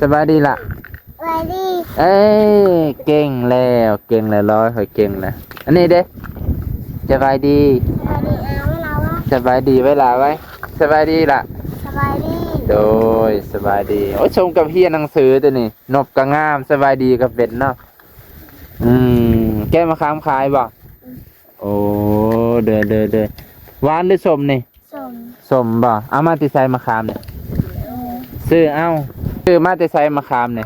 ສະບາຍດີລະ. ສະບາຍດີ. ເອີ ເກັ່ງແລ້ວ ເກັ່ງແລ້ວ ລອຍຂ້ອຍເກັ່ງແລ້ວ. ອັນນີ້ເດ້? ສະບາຍດີ. ສະບາຍດີ ເອົາລະວະ? ສະບາຍດີໄວ້ລະໄວ້. ສະບາຍດີລະ. ສະບາຍດີ. ໂດຍ ສະບາຍດີ. ໂອ້ຍ ສົມກັບຮຽນໜັງສືຕົວນີ້. ນົບກໍງາມ ສະບາຍດີກໍເປັນເນາະ. ອືມ ແກ້ມະຂາມຂາຍບໍ່? ໂອ້ ເດີ ເດີ ເດີ. ຫວານຫຼືສົ້ມນີ້? ສົ້ມ. ສົ້ມບໍ່? ເອົາມາແຕ່ໃສມະຂາມນີ້? ເອີ ຊື້ເອົາ. ຊື້ມາແຕ່ໃສມະຂາມນີ້?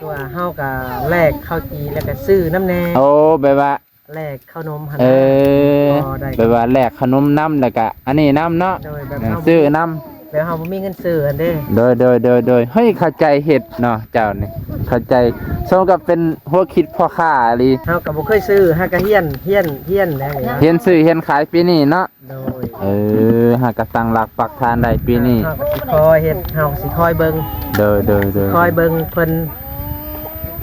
ຕົວເຮົາກໍແລກເຂົ້າຈີ່ ແລ້ວກໍຊື້ນຳແດ່. ໂອ້ ແບບວ່າແລກເຂົ້າໜົມຫັ້ນ. ເອີ ນະ ແບບວ່າແລກເຂົ້າໜົມນຳ ແລ້ວກໍອັນນີ້ນຳເນາະ. ໂດຍ ແບບ ເອີ ເຮົາ ຊື້ນຳ ແບບເຮົາບໍ່ມີເງິນຊື້ຫັ້ນເດ້. ໂດຍ ໂດຍ ໂດຍ ໂດຍ. ເຮີ້ຍ ເຂົ້າໃຈເຮັດເນາະເຈົ້ານີ້ ເຂົ້າໃຈ ສົມກັບເປັນຫົວຄິດພໍ່ຄ້າອີ່ຫຼີ. ເຮົາກໍບໍ່ເຄີຍຊື້ ຫາກະຮຽນ ຮຽນ ຮຽນແດ່ນີ້ນະ ຮຽນຊື້ຮຽນຂາຍປີນີ້ເນາະ. ໂດຍ. ເອີ ຫາກະຕັ້ງຫຼັກປັກຖານໄດ້ປີນີ້. ເຮົາກໍຊິຄອຍເຮັດ ເຮົາກໍຊິຄອຍເບິ່ງ. ໂດຍ ໂດຍ ໂດຍ. ຄອຍເບິ່ງເພິ່ນ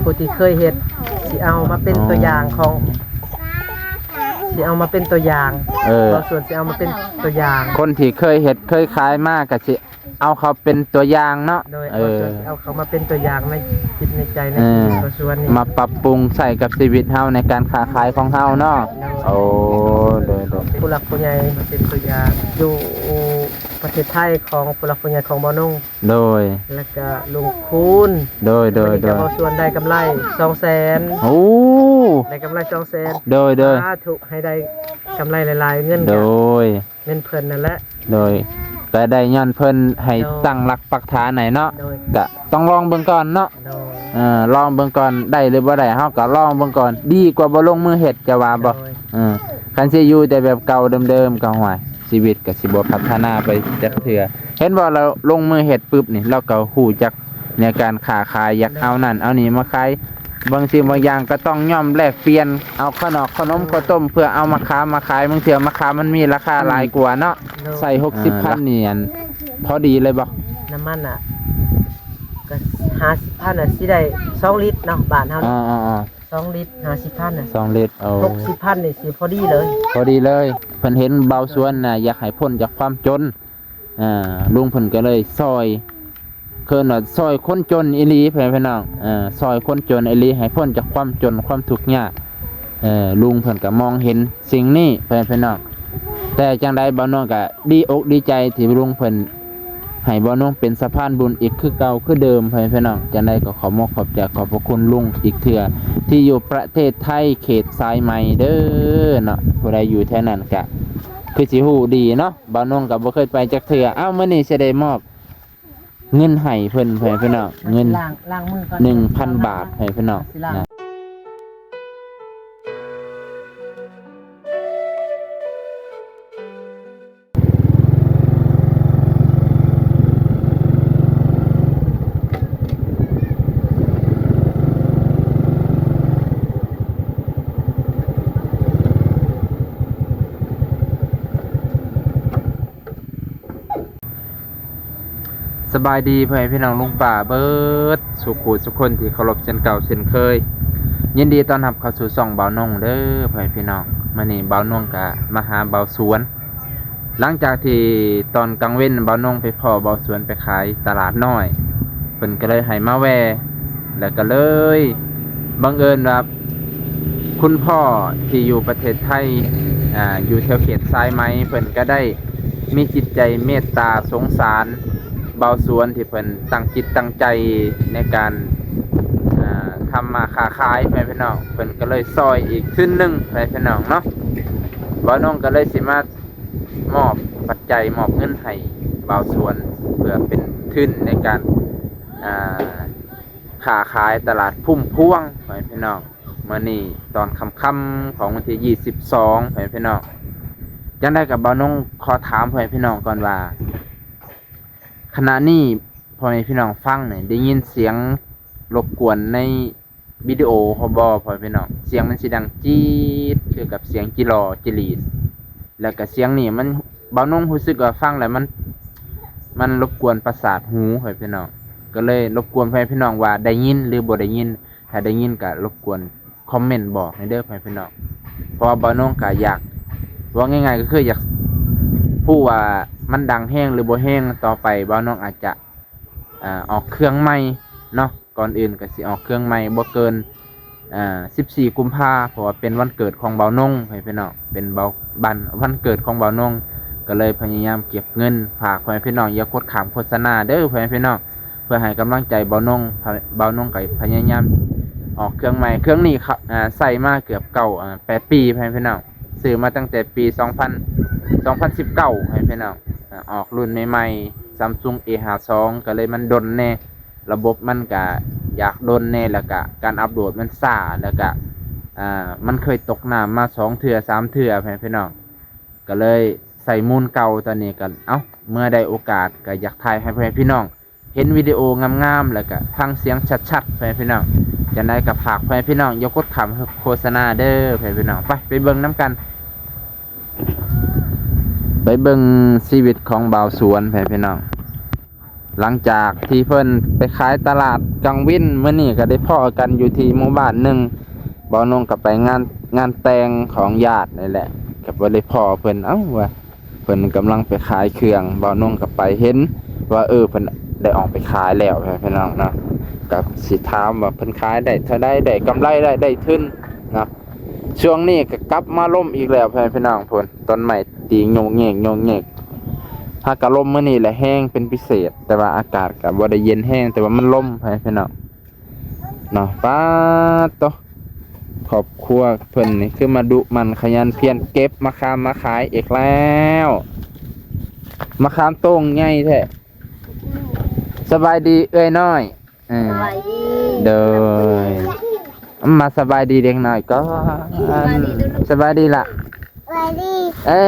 ຜູ້ທີ່ເຄີຍເຮັດ ຊິເອົາມາເປັນຕົວຢ່າງຂອງ ອໍ ຊິເອົາມາເປັນຕົວຢ່າງ. ເອີ ບ່າວສວນຊິເອົາມາເປັນຕົວຢ່າງ. ຄົນທີ່ເຄີຍເຮັດເຄີຍຂາຍມາກໍຊິເອົາເຂົາເປັນຕົວຢ່າງເນາະ. ໂດຍ. ເອີ ເອົາເຂົາມາເປັນຕົວຢ່າງໃນຈິດໃນໃຈໃນ ເອີ ຊີວິດຂອງສວນນີ້ ມາປັບປຸງໃຊ້ກັບຊີວິດເຮົາໃນການຄ້າຂາຍຂອງເຮົາເນາະ. ໂດຍ. ໂອ້ ໂດຍ ໂດຍ. ຜູ້ຫຼັກຜູ້ໃຫຍ່ມາເປັນຕົວຢ່າງ ຢູ່ປະເທດໄທຂອງຜູ້ຫຼັກຜູ້ໃຫຍ່ຂອງບ່າວນົງ. ໂດຍ. ແລ້ວກະລົງທຶນ. ໂດຍ ໂດຍ ໂດຍ. ບ່າວສວນໄດ້ກຳໄລສອງແສນ. ໂອ້ ໄດ້ກຳໄລສອງແສນ. ໂດຍ ໂດຍ. ສາທຸ ໃຫ້ໄດ້ກຳໄລຫຼາຍໆ ເງິນ ໂດຍ ເງິນເພິ່ນນັ້ນແຫຼະ. ໂດຍ. ກໍໄດ້ຍ້ອນເພິ່ນໃຫ້ ໂດຍ ຕັ້ງຫຼັກປັກຖານໃຫ້ເນາະ. ໂດຍ. ກະຕ້ອງລອງເບິ່ງກ່ອນເນາະ. ໂດຍ. ເອີ ລອງເບິ່ງກ່ອນ ໄດ້ຫຼືບໍ່ໄດ້ ເຮົາກໍລອງເບິ່ງກ່ອນ ດີກວ່າບໍ່ລົງມືເຮັດ ເຈົ້າວ່າບໍ່? ໂດຍ. ເອີ ຄັນຊິຢູ່ແຕ່ແບບເກົ່າເດີມໆ ກໍ ຫ້ວຍ ຊີວິດກໍຊິບໍ່ພັດທະນາໄປຈັກເທື່ອ. ເຫັນບໍ່ ລາວລົງມືເຮັດປຶບນີ້ ລາວກໍຮູ້ຈັກ ໃນການຄ້າຂາຍ ຢາກເອົານັ້ນເອົານີ້ມາຂາຍ ບາງສິ່ງບາງຢ່າງກໍຕ້ອງຍອມແລກປ່ຽນ ເອົາຂະໜອມ ເອົາຂະໜົມ ເອີ ເຂົ້າຕົ້ມ ເພື່ອເອົາມາຂາມມາຂາຍ. ບາງເທື່ອມາຂາມມັນມີລາຄາ ອືມ ຫຼາຍກວ່າເນາະ. ໂດຍ. ໃສ່ຫົກສິບພັນ ອ່າ ນີ້ ອັນ ພໍດີເລີຍບໍ່? ນ້ຳມັນນະ ກໍຫ້າສິບພັນນະ ຊິໄດ້ສອງລິດເນາະ ບ້ານເຮົາ. ອໍໆໆ. ສອງລິດ ຫ້າສິບພັນນະ ສອງລິດ. ໂອ້ ຫົກສິບພັນນີ້ຊິພໍດີເລີຍ ພໍດີເລີຍ. ເພິ່ນເຫັນບ່າວສວນນະ ຢາກໃຫ້ພົ້ນຈາກຄວາມຈົນ ອ່າ ລຸງເພິ່ນກໍເລີຍຊ່ອຍ ເອີ້ນວ່າຊ່ອຍຄົນຈົນອີ່ຫຼີ ພໍ່ແມ່ພີ່ນ້ອງ. ເອີ ຊ່ອຍຄົນຈົນອີ່ຫຼີໃຫ້ພົ້ນຈາກຄວາມຈົນຄວາມທຸກຍາກ. ເອີ ລຸງເພິ່ນກໍມອງເຫັນສິ່ງນີ້ ພໍ່ແມ່ພີ່ນ້ອງ. ແຕ່ຈັ່ງໃດບ່າວນົງກໍດີອົກດີໃຈທີ່ລຸງເພິ່ນໃຫ້ບ່າວນົງເປັນສະພານບຸນອີກຄືເກົ່າຄືເດີມ ພໍ່ແມ່ພີ່ນ້ອງ. ຈັ່ງໃດກໍຂໍມອບຂອບໃຈຂອບພະຄຸນລຸງອີກເທື່ອ ທີ່ຢູ່ປະເທດໄທເຂດສາຍໃໝເດີເນາະ. ຜູ້ໃດຢູ່ແຖວນັ້ນກະຄືຊິຮູ້ດີເນາະ ບ່າວນົງກໍບໍ່ເຄີຍໄປຈັກເທື່ອ. ເອົ້າ ມື້ນີ້ຊິໄດ້ມອບເງິນໃຫ້ເພິ່ນ ພໍ່ແມ່ພີ່ນ້ອງ ເງິນ ລ້າງ ລ້າງມືກ່ອນ ໜຶ່ງພັນບາດ ພໍ່ແມ່ພີ່ນ້ອງ ຊິລ້າງ ນະ. ສະບາຍດີພໍ່ແມ່ພີ່ນ້ອງລຸງປ້າເບີດສູ່ຄູ່ສູ່ຄົນທີ່ເຄົາລົບເຊັ່ນເກົ່າເຊັ່ນເຄີຍ. ຍິນດີຕ້ອນຮັບເຂົ້າສູ່ຊ່ອງບ່າວນົງເດີພໍ່ແມ່ພີ່ນ້ອງ. ມື້ນີ້ບ່າວນົງກະມາຫາບ່າວສວນ ຫຼັງຈາກທີ່ຕອນກາງເວັນບ່າວນົງໄປພໍ້ບ່າວສວນໄປຂາຍຕະຫຼາດນ້ອຍ ເພິ່ນກໍເລີຍໃຫ້ມາແວ່ ແລ້ວກໍເລີຍບັງເອີນວ່າ ຄຸນພໍ່ທີ່ຢູ່ປະເທດໄທ ອາ ຢູ່ແຖວເຂດສາຍໄໝ ເພິ່ນກໍໄດ້ມີຈິດໃຈເມດຕາສົງສານບ່າວສວນ ທີ່ເພິ່ນຕັ້ງຈິດຕັ້ງໃຈໃນການ ອາ ທຳມາຄ້າຂາຍ ພໍ່ແມ່ພີ່ນ້ອງ. ເພິ່ນກໍເລີຍຊ່ອຍອີກທຶນໜຶ່ງ ພໍ່ແມ່ພີ່ນ້ອງເນາະ. ບ່າວນົງກໍເລີຍຊິມາ ມອບປັດໄຈ ມອບເງິນໃຫ້ບ່າວສວນ ເພື່ອເປັນທຶນໃນການ ອ່າ ຄ້າຂາຍຕະຫຼາດພຸ້ມພວງ ພໍ່ແມ່ພີ່ນ້ອງ. ມື້ນີ້ຕອນຄ່ຳໆຂອງວັນທີຊາວສອງ ພໍ່ແມ່ພີ່ນ້ອງ. ຈັ່ງໃດກໍບ່າວນົງຂໍຖາມພໍ່ແມ່ພີ່ນ້ອງກ່ອນວ່າ ຂະນະນີ້ພໍ່ແມ່ພີ່ນ້ອງຟັງນີ້ ໄດ້ຍິນສຽງລົບກວນໃນ ວິດີໂອເຮົາບໍ່ ພໍ່ແມ່ພີ່ນ້ອງ? ສຽງມັນຊິດັງຈີດ ຄືກັບສຽງຈີຫຼໍຈີຫຼີດ ແລ້ວກະສຽງນີ້ມັນ ບ່າວນົງຮູ້ສຶກວ່າຟັງແລ້ວມັນ ມັນລົບກວນປະສາດຫູ ພໍ່ແມ່ພີ່ນ້ອງ. ກໍເລີຍລົບກວນພໍ່ແມ່ພີ່ນ້ອງວ່າໄດ້ຍິນ ຫຼື ບໍ່ໄດ້ຍິນ. ຖ້າໄດ້ຍິນກະລົບກວນຄອມເມັນບອກແດ່ເດີ ພໍ່ແມ່ພີ່ນ້ອງ. ເພາະວ່າບ່າວນົງກະຢາກ ເວົ້າງ່າຍໆ ກໍຄືຢາກຮູ້ວ່າມັນດັງແຮງ ຫຼື ບໍ່ແຮງ. ຕໍ່ໄປບ່າວນົງອາດຈະ ອາ ອອກເຄື່ອງໃໝ່ ເນາະ. ກ່ອນອື່ນກໍຊິອອກເຄື່ອງໃໝ່ບໍ່ເກີນ ອ່າ ສິບສີ່ ກຸມພາ ເພາະວ່າເປັນວັນເກີດຂອງບ່າວນົງ ໃຫ້ພີ່ນ້ອງ ເປັນບ່າວ ວັນເກີດຂອງບ່າວນົງ ກໍເລີຍພະຍາຍາມເກັບເງິນ ຝາກພໍ່ແມ່ພີ່ນ້ອງ ຢ່າກົດຂ້າມໂຄສະນາເດີພໍ່ແມ່ພີ່ນ້ອງ ເພື່ອໃຫ້ກຳລັງໃຈບ່າວນົງ. ບ່າວນົງກໍພະຍາຍາມອອກເຄື່ອງໃໝ່ ເຄື່ອງນີ້ ອ່າ ໃຊ້ມາເກືອບເກົ້າ ອ່າ ແປດປີ ພໍ່ແມ່ພີ່ນ້ອງ ຊື້ມາຕັ້ງແຕ່ປີສອງພັນ ສອງພັນສິບເກົ້າ ພໍ່ແມ່ພີ່ນ້ອງ. ອ່າ ອອກລຸ້ນໃໝ່ໆ Samsung A ຫ້າສອງ ກໍເລີຍມັນດົນແດ່ ລະບົບມັນກະຢາກດົນແດ່ ແລ້ວກະການອັບໂຫຼດມັນຊ້າ ແລ້ວກະ ອ່າ ມັນເຄີຍຕົກນ້ຳມາສອງເທື່ອສາມເທື່ອ ພໍ່ແມ່ພີ່ນ້ອງ ກໍເລີຍໃຊ້ມູນເກົ່າ. ຕອນນີ້ກໍ ເອົ້າ ເມື່ອໄດ້ໂອກາດກໍຢາກຖ່າຍໃຫ້ພໍ່ແມ່ພີ່ນ້ອງເຫັນວິດີໂອງາມໆ ແລ້ວກະຟັງສຽງຊັດໆ ພໍ່ແມ່ພີ່ນ້ອງ. ຈັ່ງໃດກໍຝາກພໍ່ແມ່ພີ່ນ້ອງ ຢ່າກົດຂ້າມໂຄສະນາເດີ ພໍ່ແມ່ພີ່ນ້ອງ. ໄປ ໄປເບິ່ງນຳກັນ ໄປເບິ່ງຊີວິດຂອງບ່າວສວນ ພໍ່ແມ່ພີ່ນ້ອງ. ຫຼັງຈາກທີ່ເພິ່ນໄປຂາຍຕະຫຼາດກາງວິນ ມື້ນີ້ກໍໄດ້ພໍ້ກັນຢູ່ທີ່ໝູ່ບ້ານໜຶ່ງ. ບ່າວນົງກໍໄປງານ ງານແຕ່ງຂອງຍາດນີ້ແຫຼະ ກໍບໍ່ໄດ້ພໍ້ເພິ່ນ. ເອົ້າ ວ່າເພິ່ນກຳລັງໄປຂາຍເຄື່ອງ ບ່າວນົງກໍໄປເຫັນວ່າ ເອີ ເພິ່ນໄດ້ອອກໄປຂາຍແລ້ວ ພີ່ນ້ອງເນາະ. ກໍຊິຖາມວ່າເພິ່ນຂາຍໄດ້ເທົ່າໃດ ໄດ້ກຳໄລ ໄດ້ ໄດ້ທຶນເນາະ. ຊ່ວງນີ້ກໍກັບມາລົມອີກແລ້ວ ພີ່ນ້ອງ. ພຸ້ນ ຕົ້ນໄມ້ຕີໂຍກເຍກໂຍກເຍກ. ຫາກະລົມມື້ນີ້ແຫຼະແຮງເປັນພິເສດ ແຕ່ວ່າອາກາດກໍບໍ່ໄດ້ເຢັນແຮງ ແຕ່ວ່າມັນລົມ ພີ່ນ້ອງເນາະ. ປາດໂຕ ຄອບຄົວເພິ່ນນີ້ຄືມາດຸໝັ່ນຂະຫຍັນພຽນເກັບມະຂາມມາຂາຍອີກແລ້ວ. ມະຂາມໂຕ່ງໃຫຍ່ແທ້. ສະບາຍດີເອື້ອຍນ້ອຍ. ເອີ ສະບາຍດີ ໂດຍ ມາສະບາຍດີເດັກນ້ອຍກ່ອນ. ສະບາຍດີ ສະບາຍດີລະ ສະບາຍດີ. ເອີ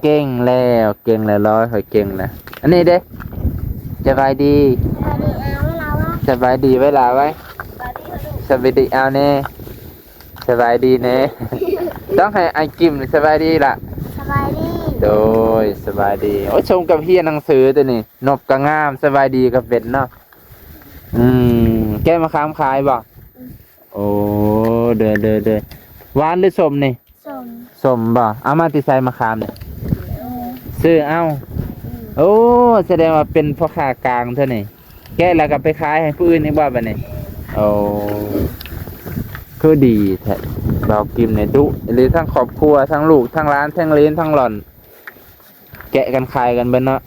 ເກັ່ງແລ້ວ ເກັ່ງແລ້ວ ລອຍຂ້ອຍເກັ່ງແລ້ວ. ອັນນີ້ເດ້ ສະບາຍດີ ສະບາຍດີ ເອົາເວລາວະ ສະບາຍດີໄວ້ລະໄວ້ ສະບາຍດີ ເອົາແນ່ ສະບາຍດີແນ່. ຕ້ອງໃຫ້ອ້າຍກິມສະບາຍດີລະ ສະບາຍດີ ໂດຍ ສະບາຍດີ. ໂອ້ຍ ສົມກັບຮຽນໜັງສືຕົວນີ້ ນົບກໍງາມ ສະບາຍດີກໍເປັນເນາະ. ອືມ ແກະມະຂາມຂາຍບໍ່? ໂອ້ ເດີ ເດີ ເດີ. ຫວານຫຼືສົ້ມນີ້? ສົ້ມ ສົ້ມບໍ່? ເອົາມາແຕ່ໃສມະຂາມນີ້? ຊື້ເອົາ. ໂອ້ ສະແດງວ່າເປັນພໍ່ຄ້າກາງເທື່ອນີ້ ແກະແລ້ວກໍໄປຂາຍໃຫ້ຜູ້ອື່ນອີກບໍ່ບັດນີ້? ໂອ້ ຄືດີແທ້ ບ່າວກິມນີ້ດຸອີ່ຫຼີ ທັງຄອບຄົວ ທັງລູກ ທັງຫຼານ ທັງເລນ ທັງຫຼອນ ແກະກັນຂາຍກັນເບິດເນາະ.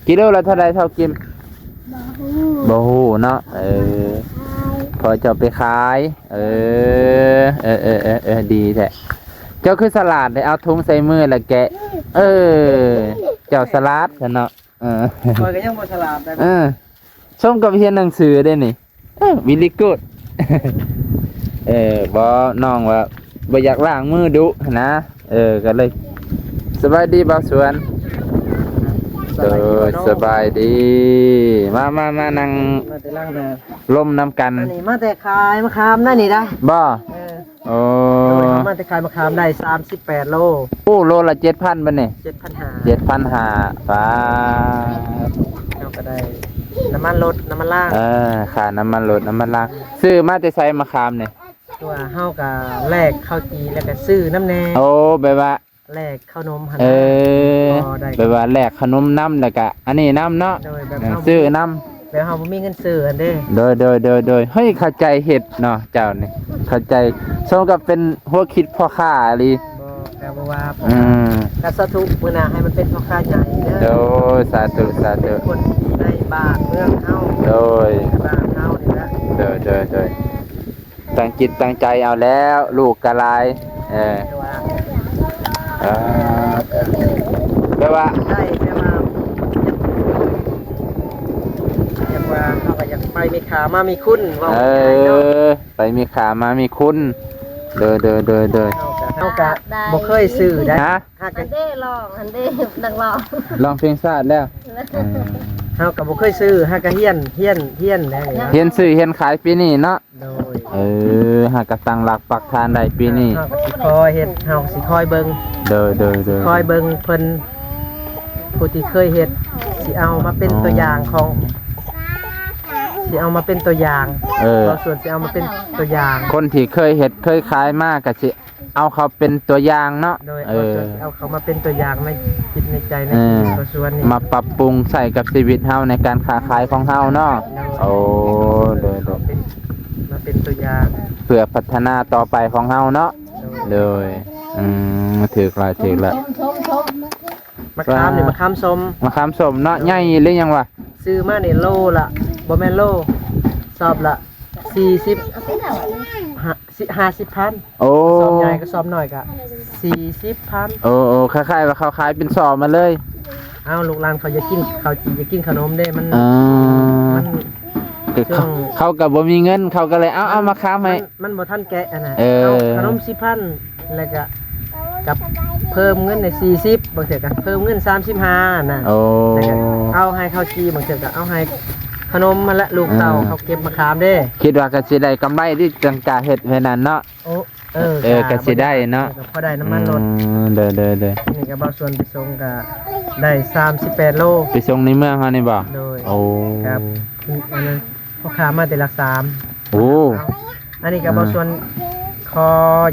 ກິໂລລະເທົ່າໃດເຖົ້າກິມ? ບໍ່ຮູ້ ບໍ່ຮູ້ເນາະ. ເອີ ພໍ່ເຈົ້າໄປຂາຍ. ເອີ ເອີ ເອີ ເອີ ເອີ ເອີ ດີແທ້. ເຈົ້າຄືສະຫຼາດເດ້ ເອົາຖົງໃສ່ມືແລ້ວແກະ. ເອີ ເຈົ້າສະຫຼາດຊັ້ນເນາະ. ເອີ ຂ້ອຍກໍຍັງບໍ່ສະຫຼາດໄດ໋. ເອີ ສົມກັບຮຽນໜັງສືເດ້ນີ້. ເອີ very good. ເອີ ບໍ່ ນ້ອງວ່າບໍ່ຢາກລ້າງມືດຸຫັ້ນນະ. ເອີ ກໍເລີຍ ສະບາຍດີບ່າວສວນ. ໂດຍ ສະບາຍດີ ສະບາຍດີ. ມາ ມາ ມານັ່ງ ມາແຕ່ຫຼັງນະ ລົມນຳກັນ. ອັນນີ້ມາແຕ່ຂາຍມະຂາມນະນີ້ນະ. ບໍ່? ເອີ ໂອ້ ໂດຍ ເຮົາມາແຕ່ຂາຍມະຂາມໄດ້ສາມສິບແປດໂລ. ໂອ້ ໂລລະເຈັດພັນບັດນີ້? ເຈັດພັນຫ້າ ເຈັດພັນຫ້າ. ປາດ ເຮົາກໍໄດ້ນ້ຳມັນລົດ ນ້ຳມັນລ້າງ. ເອີ ຄ່ານ້ຳມັນລົດ ນ້ຳມັນລ້າງ. ຊື້ມາແຕ່ໃສມະຂາມນີ້? ຄືວ່າເຮົາກໍແລກເຂົ້າຈີ່ ແລ້ວກໍຊື້ນຳແດ່. ໂອ້ ແບບວ່າ ແລກເຂົ້າໜົມຫັ້ນ. ເອີ ພໍໄດ້ ແບບວ່າແລກເຂົ້າໜົມນຳ ແລ້ວກະອັນນີ້ນຳເນາະ. ໂດຍ ແບບ ເອີ ເຮົາ ຊື້ນຳ ແບບເຮົາບໍ່ມີເງິນຊື້ຫັ້ນເດ້. ໂດຍ ໂດຍ ໂດຍ ໂດຍ. ເຮີ້ຍ ເຂົ້າໃຈເຮັດເນາະເຈົ້ານີ້ ເຂົ້າໃຈ ສົມກັບເປັນຫົວຄິດພໍ່ຄ້າອີ່ຫຼີ. ບໍ່ ກໍບໍ່ວ່າ ອືມ ກໍສາທຸ ມື້ໜ້າໃຫ້ມັນເປັນພໍ່ຄ້າໃຫຍ່ເດີ. ໂດຍ ສາທຸ ສາທຸ. ຄົນໃນບ້ານເມືອງເຮົາ. ໂດຍ ໃນບ້ານເຮົານີ້ລະ. ໂດຍ ໂດຍ ໂດຍ. ຕັ້ງຈິດຕັ້ງໃຈເອົາແລ້ວ ລູກກໍຫຼາຍ. ເອີ ເອີ ແບບວ່າ ໄດ້ແບບວ່າ ແບບວ່າເຮົາກໍຢາກໄປມີຄ່າມາມີຄຸນ ເວົ້າ ເອີ ງ່າຍໆເນາະ ໄປມີຄ່າມາມີຄຸນ. ໂດຍ ໂດຍ ໂດຍ ໂດຍ. ເຮົາກໍ ເຮົາກໍບໍ່ເຄີຍຊື້ໄດ້. ຮະ? ຫາກ ອັນເດ້ ຮ້ອງ ອັນເດ້ ນັກຮ້ອງ ຮ້ອງເພງຊາດແລ້ວ. ເອີ ເຮົາກໍບໍ່ເຄີຍຊື້ ຫາກະຮຽນ ຮຽນ ຮຽນໄດ້ ຮຽນຊື້ຮຽນຂາຍປີນີ້ເນາະ. ໂດຍ ເອີ ຫາກະຕັ້ງຫຼັກປັກຖານໄດ້ປີນີ້. ເຮົາກໍຊິຄອຍເຮັດ ເຮົາກໍຊິຄອຍເບິ່ງ. ໂດຍ ໂດຍ ໂດຍ ຄອຍເບິ່ງເພິ່ນ ຜູ້ທີ່ເຄີຍເຮັດ ຊິເອົາມາເປັນຕົວຢ່າງຂອງ ອໍ ຊິເອົາມາເປັນຕົວຢ່າງ. ເອີ ເຮົາສ່ວນຊິເອົາມາເປັນຕົວຢ່າງ ຄົນທີ່ເຄີຍເຮັດເຄີຍຂາຍມາກໍຊິ ເອົາເຂົາເປັນຕົວຢ່າງເນາະ. ໂດຍ ເອີ ເອົາເຂົາ ເອົາເຂົາມາເປັນຕົວຢ່າງໃນຈິດໃນໃຈໃນ ເອີ ຊີວິດຂອງສວນນີ້ ມາປັບປຸງໃຊ້ກັບຊີວິດເຮົາໃນການຄ້າຂາຍຂອງເຮົາເນາະ. ໂດຍ ໂອ້ ໂດຍ ໂດຍ ເປັນ ມາເປັນຕົວຢ່າງ ເພື່ອພັດທະນາຕໍ່ໄປຂອງເຮົາເນາະ. ໂດຍ ໂດຍ ອືມ ຖືກແລ້ວ ຖືກແລ້ວ. ມະຂາມນີ້ ມະຂາມສົ້ມ ມະຂາມສົ້ມເນາະ. ໂດຍ ໃຫຍ່ຫຼືຫຍັງວະ? ຊື້ມານີ້ໂລລະ ບໍ່ແມ່ນໂລ ສອບລະສີ່ສິບ ຫ້າ ຫ້າສິບພັນ. ໂອ້ ສອບໃຫຍ່ກັບສອບນ້ອຍກະສີ່ສິບພັນ. ໂອ້ ໂອ້ ຄ້າຍໆວ່າເຂົາຂາຍເປັນສອບມາເລີຍ. ເອົ້າ ລູກຫຼານເຂົາຢາກກິນ ເຂົາຊິຢາກກິນຂະໜົມເດ້ ມັນ ເອີ ມັນ ເຂົາ ເຂົາກໍບໍ່ມີເງິນ ເຂົາກໍເລີຍ ເອົາ ເອົາມາຂາມໃຫ້ ມັນ ມັນບໍ່ທັນແກະຫັ້ນນະ. ເອີ ເອົາຂະໜົມສິບພັນ ແລ້ວກະ ກັບເພີ່ມເງິນໃຫ້ສີ່ສິບ ບາງເທື່ອກະເພີ່ມເງິນສາມສິບຫ້ານະ. ໂອ້ ແລ້ວກະເອົາໃຫ້ເຂົາກີ່ ບາງເທື່ອກະເອົາໃຫ້ຂະໜົມຫັ້ນແຫຼະ ລູກເຕົ້າ ເອີ ເຂົາເກັບມະຂາມເດ້. ຄິດວ່າກໍຊິໄດ້ກຳໄລຕິ ຈັ່ງກະເຮັດແບບນັ້ນເນາະ. ໂອ້ ເອີ ເອີ ກໍຊິໄດ້ເນາະ ກໍພໍໄດ້ນ້ຳມັນລົດ. ອືມ ໂດຍ ໂດຍ ໂດຍ. ນີ້ກໍບ່າວສວນໄປສົ່ງກໍໄດ້ສາມສິບແປດໂລ ໄປສົ່ງໃນເມືອງເຮົານີ້ບໍ່? ໂດຍ ໂອ້ ກັບອັນນັ້ນ ພໍ່ຄ້າມາແຕ່ຫຼັກສາມ. ໂອ້ ອັນນີ້ກໍ ອ່າ ບ່າວສວນຂໍ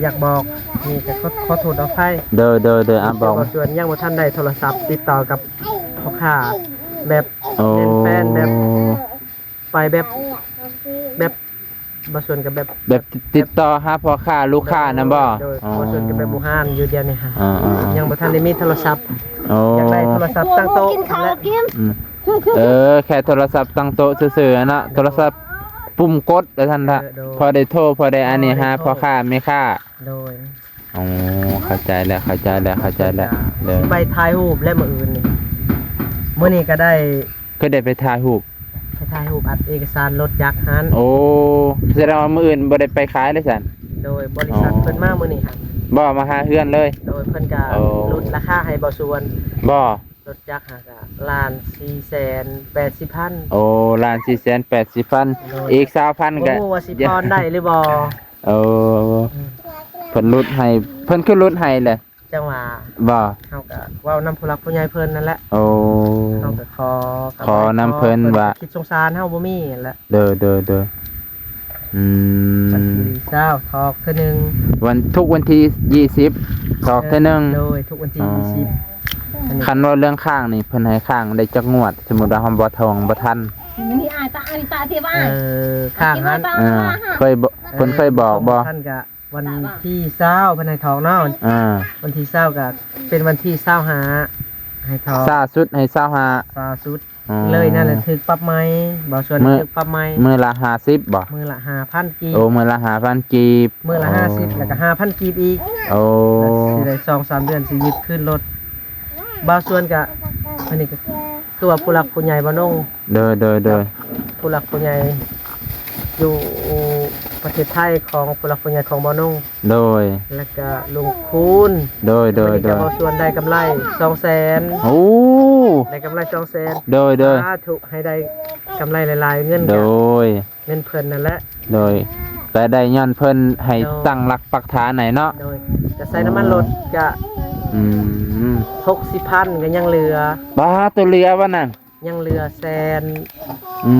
ຢາກບອກ ນີ້ກໍຂໍ ຂໍໂທດຂໍອະໄພ. ໂດຍ ໂດຍ ໂດຍ ອ່າ ບອກ ບ່າວສວນຍັງບໍ່ທັນໄດ້ໂທລະສັບຕິດຕໍ່ກັບພໍ່ຄ້າ ແບບ ໂອ້ ແໜ້ນແຟ້ນ ແບບ ໄປແບບ ແບບ ບ່າວສວນກໍແບບ ແບບຕິດຕໍ່ຫາພໍ່ຄ້າລູກຄ້ານັ້ນບໍ່? ໂດຍ ໂດຍ ໂດຍ. ອໍ ບ່າວສວນກໍແບບບູຮານຢູ່ດຽວນີ້ຫັ້ນ ອ່າໆໆ ຍັງບໍ່ທັນໄດ້ມີໂທລະສັບ. ໂອ້ ຢາກໄດ້ໂທລະສັບຕັ້ງໂຕະ ກິນເຂົ້າ ແລະ ກິນ ອືມ ເອີ ແຄ່ໂທລະສັບຕັ້ງໂຕະຊື່ໆຫັ້ນນະ ໂທລະສັບປຸ່ມກົດວ່າຊັ້ນທະ ເອີ ໂດຍ ພໍໄດ້ໂທ ພໍໄດ້ອັນນີ້ ພໍໄດ້ໂທ ຫາພໍ່ຄ້າແມ່ຄ້າ. ໂດຍ ອໍ ເຂົ້າໃຈແລ້ວ ເຂົ້າໃຈແລ້ວ ເຂົ້າໃຈແລ້ວ. ໂດຍ ຊິໄປຖ່າຍຮູບແລ້ວມື້ອື່ນນີ້ ມື້ນີ້ກໍໄດ້ ຄືໄດ້ໄປຖ່າຍຮູບ ໄປຖ່າຍຮູບອັດເອກະສານລົດຈັກຫັ້ນ. ໂອ້ ສະແດງວ່າມື້ອື່ນບໍ່ໄດ້ໄປຂາຍເລີຍຊັ້ນ. ໂດຍ ບໍລິສັດ ອໍ ເພິ່ນມາມື້ນີ້ຫັ້ນ ບໍ່ມາຫາເຮືອນເລີຍ? ໂດຍ ເພິ່ນກໍ ອໍ ຫຼຸດລາຄາໃຫ້ບ່າວສວນ ບໍ່? ລົດຈັກຫັ້ນກໍລ້ານສີ່ແສນແປດສິບພັນ. ໂອ້ ລ້ານສີ່ແສນແປດສິບພັນ. ໂດຍ ອີກຊາວພັນກໍບໍ່ຮູ້ວ່າຊິຜ່ອນໄດ້ຫຼືບໍ່. ໂອ້ ອືມ ເພິ່ນຫຼຸດໃຫ້ ເພິ່ນຄືຫຼຸດໃຫ້ແຫຼະ ຈັ່ງວ່າ ບໍ່ ເຮົາກໍເວົ້ານຳຜູ້ຫຼັກຜູ້ໃຫຍ່ເພິ່ນນັ້ນແຫຼະ. ໂອ້ ເຮົາກໍຂໍ ຂໍນຳເພິ່ນວ່າ ເພິ່ນກໍຄິດສົງສານເຮົາບໍ່ມີຫັ້ນແຫຼະ. ໂດຍ ໂດຍ ໂດຍ. ອືມ ວັນທີຊາວຖອກເທື່ອໜຶ່ງ ວັນ ທຸກວັນທີຊາວ ຖອກເທື່ອໜຶ່ງ. ໂດຍ ທຸກວັນທີຊາວ ອັນນີ້ ຄັນເວົ້າເລື່ອງຄ້າງນີ້ ເພິ່ນໃຫ້ຄ້າງໄດ້ຈັກງວດ? ສົມມຸດວ່າເຮົາບໍ່ທອງບໍ່ທັນ ເອີ ຄ້າງຫັ້ນ ເອີ ເຄີຍບອກ ເອີ ເພິ່ນເຄີຍບອກບໍ່? ບໍ່ທັນກະ ວັນທີຊາວເພິ່ນໃຫ້ຖອກເນາະ. ອ່າ ວັນທີຊາວກໍເປັນວັນທີຊາວຫ້າໃຫ້ຖອກ. ຊ້າສຸດໃຫ້ຊາວຫ້າ ຊ້າສຸດ. ອໍ ເລີຍນັ້ນແຫຼະຖືກປັບໃໝ ບ່າວສວນຖືກປັບໃໝ ມື້ລະຫ້າສິບບໍ່? ມື້ລະຫ້າພັນກີບ. ໂອ້ ມື້ລະຫ້າພັນກີບ. ມື້ລະຫ້າສິບ ອໍ ແລ້ວກໍຫ້າພັນກີບອີກ. ໂອ້ ແລ້ວຊິໄດ້ສອງສາມເດືອນຊິຍຶດຄືນລົດ. ບ່າວສວນກໍ ອັນນີ້ກໍຄືວ່າຜູ້ຫຼັກຜູ້ໃຫຍ່ບ່າວນົງ ໂດຍ ໂດຍ ໂດຍ ຜູ້ຫຼັກຜູ້ໃຫຍ່ຢູ່ປະເທດໄທ ຂອງຜູ້ຫຼັກຜູ້ໃຫຍ່ຂອງບ່າວນົງ ໂດຍ ແລ້ວກະລຸງຄູນ ໂດຍ ໂດຍ ໂດຍ ບ່າວສວນໄດ້ກຳໄລສອງແສນ. ໂອ້ ໄດ້ກຳໄລສອງແສນ. ໂດຍ ໂດຍ ສາທຸ ໃຫ້ໄດ້ກຳໄລຫຼາຍໆ ເງິນ ໂດຍ ເງິນເພິ່ນນັ້ນແຫຼະ ໂດຍ ກໍໄດ້ຍ້ອນເພິ່ນໃຫ້ ໂດຍ ຕັ້ງຫຼັກປັກຖານໃຫ້ເນາະ. ໂດຍ ກໍໃສ່ນ້ຳມັນລົດກະ ອືມ ຫົກສິບພັນ ກໍຍັງເຫຼືອ. ປາດ ຕົວເຫຼືອວ່ານັ້ນ ຍັງເຫຼືອແສນ. ອື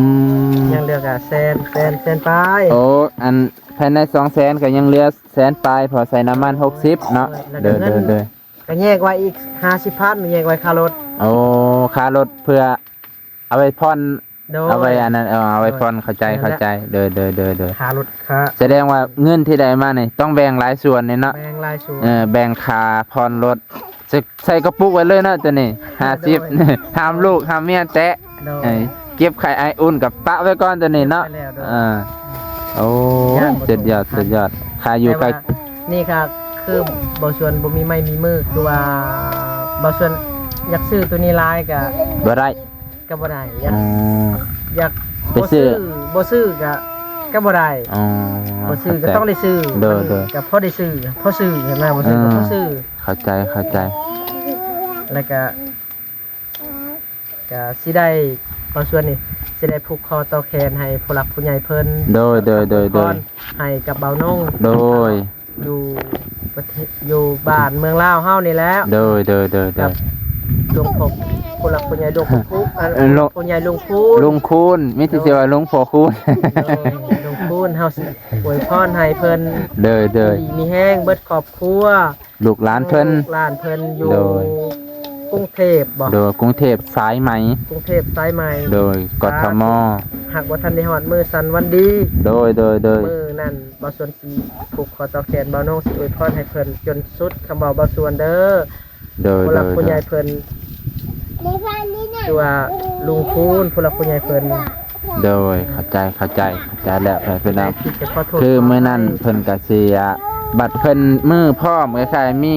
ມ ຍັງເຫຼືອກະແສນ ແສນ ແສນປາຍ. ໂອ້ ອັນພາຍໃນສອງແສນກໍຍັງເຫຼືອແສນປາຍ ເພາະໃສ່ນ້ຳມັນຫົກສິບເນາະ. ໂດຍ ໂດຍ ໂດຍ ກໍແຍກໄວ້ອີກຫ້າສິບພັນ ແຍກໄວ້ຄ່າລົດ. ໂອ້ ຄ່າລົດເພື່ອເອົາໄວ້ຜ່ອນ ໂດຍ ເອົາໄວ້ອັນນັ້ນ ເອີ ເອົາໄວ້ຜ່ອນ. ໂດຍ ເຂົ້າໃຈ ນັ້ນແຫຼະ ເຂົ້າໃຈ. ໂດຍ ໂດຍ ໂດຍ ໂດຍ. ຄ່າລົດ ຄ່າ ສະແດງວ່າເງິນທີ່ໄດ້ມານີ້ ຕ້ອງແບ່ງຫຼາຍສ່ວນນີ້ເນາະ. ແບ່ງຫຼາຍສ່ວນ. ເອີ ແບ່ງຄ່າຜ່ອນລົດ ໃສ່ ໃສ່ກະປຸກໄວ້ເລີຍເນາະໂຕນີ້ ຫ້າສິບ ໂດຍ ຫ້າມລູກຫ້າມເມຍແຕະ. ໂດຍ ເອີ ເກັບໄຂ່ໄອອຸ່ນກັບປະໄວ້ກ່ອນໂຕນີ້ເນາະ. ເກັບໄວ້ແລ້ວ ໂດຍ ເອີ ໂອ້ ຢ້ານບໍ່ ສຸດຍອດ ສົມ ສຸດຍອດ. ຄ່າຢູ່ ແຕ່ວ່າ ຄ່າ ນີ້ກໍຄືບ່າວສວນບໍ່ມີໄມ້ມີມື ຄືວ່າບ່າວສວນຢາກຊື້ໂຕນີ້ຫຼາຍກໍ ບໍ່ໄດ້ ກໍບໍ່ໄດ້ ຢາກ ອໍ ຢາກ ໄປຊື້ ບໍ່ຊື້ ບໍ່ຊື້ກໍ ກໍບໍ່ໄດ້. ອໍ ບໍ່ຊື້ກໍ ເຂົ້າໃຈ ຕ້ອງໄດ້ຊື້. ໂດຍ ມັນ ໂດຍ ກໍພໍໄດ້ຊື້ ພໍຊື້ ເຫັນບໍ່? ບໍ່ຊື້ກໍ ເອີ ພໍຊື້. ເຂົ້າໃຈ ເຂົ້າໃຈ. ແລ້ວກໍ ກໍຊິໄດ້ ບ່າວສວນນີ້ຊິໄດ້ຜູກຄໍຕໍ່ແຂນໃຫ້ຜູ້ຫຼັກຜູ້ໃຫຍ່ເພິ່ນ. ໂດຍ ໂດຍ ໂດຍ ໂດຍ. ໃຫ້ກັບບ່າວນົງ. ໂດຍ ຢູ່ປະເທດ ຢູ່ບ້ານເມືອງລາວເຮົານີ້ແຫຼະ. ໂດຍ ໂດຍ ໂດຍ ໂດຍ. ກັບຫຼວງພໍ່ ຜູ້ຫຼັກຜູ້ໃຫຍ່ຫຼວງພໍ່ຄູນ ເອີ ເອີ ຫຼວງ ຜູ້ໃຫຍ່ລຸງຄູນ ລຸງຄູນ ມີແຕ່ ໂດຍ ຊື່ວ່າຫຼວງພໍ່ຄູນ. ໂດຍ ລຸງຄູນ ເຮົາຊິອວຍພອນໃຫ້ເພິ່ນ ໂດຍ ໂດຍ ຢູ່ດີມີແຮງເບິດຄອບຄົວ ລູກຫຼານເພິ່ນ ລູກຫຼານເພິ່ນຢູ່ ໂດຍ ກຸງເທບບໍ? ໂດຍ ກຸງເທບສາຍໄໝ ກຸງເທບສາຍໄໝ ໂດຍ ກທມ ຫາກບໍ່ທັນໄດ້ຮອດມື້ສັນວັນດີ ໂດຍ ໂດຍ ໂດຍ ມື້ນັ້ນ ບ່າວສວນຊິຜູກຄໍຕໍ່ແຂນ ບ່າວໂໜ່ງຊິອວຍພອນໃຫ້ເພິ່ນຈົນສຸດຄຳເວົ້າ ບ່າວສວນເດີ ໂດຍ ຜູ້ຫຼັກ ໂດຍ ຜູ້ໃຫຍ່ເພິ່ນ ໂດຍ ຄືວ່າລຸງຄູນ ຜູ້ຫຼັກຜູ້ໃຫຍ່ເພິ່ນ ໂດຍ ເຂົ້າໃຈ ເຂົ້າໃຈ ເຂົ້າໃຈແລ້ວ ເອີ ພີ່ນ້ອງ ຄືມື້ນັ້ນເພິ່ນກະຊິ ອາ ບັດເພິ່ນມື້ພ້ອມ ຄ້າຍໆມີ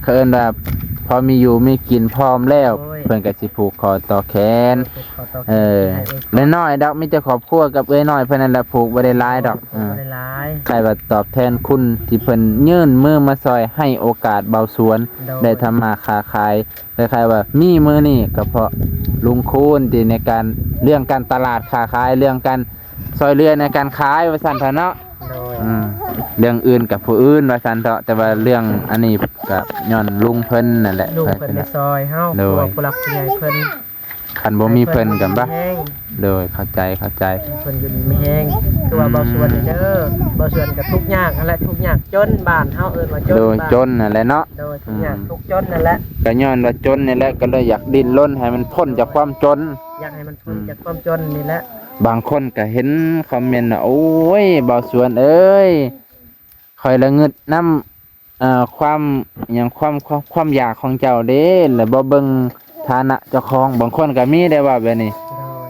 ເຂົາເອີ້ນວ່າພໍມີຢູ່ມີກິນພ້ອມແລ້ວ ໂດຍ ເພິ່ນກະຊິຜູກຄໍຕໍ່ແຂນ ເອີ ນ້ອຍໆດອກ ມີແຕ່ຄອບຄົວກັບເອື້ອຍນ້ອຍເພິ່ນນັ້ນແຫຼະ ຜູກບໍ່ໄດ້ຫຼາຍດອກ ເອີ ບໍ່ໄດ້ຫຼາຍ ຄ້າຍວ່າຕອບແທນຄຸນທີ່ເພິ່ນຍື່ນມືມາຊ່ອຍ ໃຫ້ໂອກາດບ່າວສວນ ໂດຍ ໄດ້ທຳມາຄ້າຂາຍ ຄ້າຍໆວ່າມີມື້ນີ້ກໍເພາະລຸງຄູນທີ່ໃນການ ເລື່ອງການຕະຫຼາດຄ້າຂາຍ ເລື່ອງການຊ່ອຍເຫຼືອໃນການຂາຍວ່າຊັ້ນເຖາະເນາະ ໂດຍ ອືມ ເລື່ອງອື່ນກັບຜູ້ອື່ນວ່າຊັ້ນເຖາະ ແຕ່ວ່າເລື່ອງອັນນີ້ກໍຍ້ອນລຸງເພິ່ນນັ້ນແຫຼະ ລຸງເພິ່ນໄດ້ຊ່ອຍເຮົາ ໂດຍ ເພາະວ່າຜູ້ຫຼັກຜູ້ໃຫຍ່ເພິ່ນ ຄັນບໍ່ມີເພິ່ນກໍບໍ່ ໂດຍ ເຂົ້າໃຈ ເຂົ້າໃຈ ເພິ່ນຢູ່ດີມີແຮງ ຄືວ່າ ອືມ ບ່າວສວນນີ້ເດີ ບ່າວສວນກໍທຸກຍາກຫັ້ນແຫຼະ ທຸກຍາກຈົນ ບ້ານເຮົາເອີ້ນວ່າຈົນ ໂດຍ ບ້ານ ຈົນຫັ້ນແຫຼະເນາະ ໂດຍ ທຸກຍາກ ອືມ ທຸກຈົນຫັ້ນແຫຼະ ກໍຍ້ອນວ່າຈົນນີ້ແຫຼະ ກໍເລີຍຢາກດີ້ນລົນໃຫ້ມັນພົ້ນຈາກຄວາມຈົນ ຢາກໃຫ້ມັນພົ້ນ ອືມ ຈາກຄວາມຈົນນີ້ແຫຼະ ບາງຄົນກໍເຫັນຄອມເມັນວ່າ ໂອ້ຍ ບ່າວສວນເອີຍ ຂ້ອຍລະງຶດນຳ ເອີ ຄວາມຫຍັງ ຄວາມ ຄວາມ ຄວາມຢາກຂອງເຈົ້າເດ້ ແລະບໍ່ເບິ່ງຖານະເຈົ້າຂອງ ບາງຄົນກໍມີໄດ້ເວົ້າແບບນີ້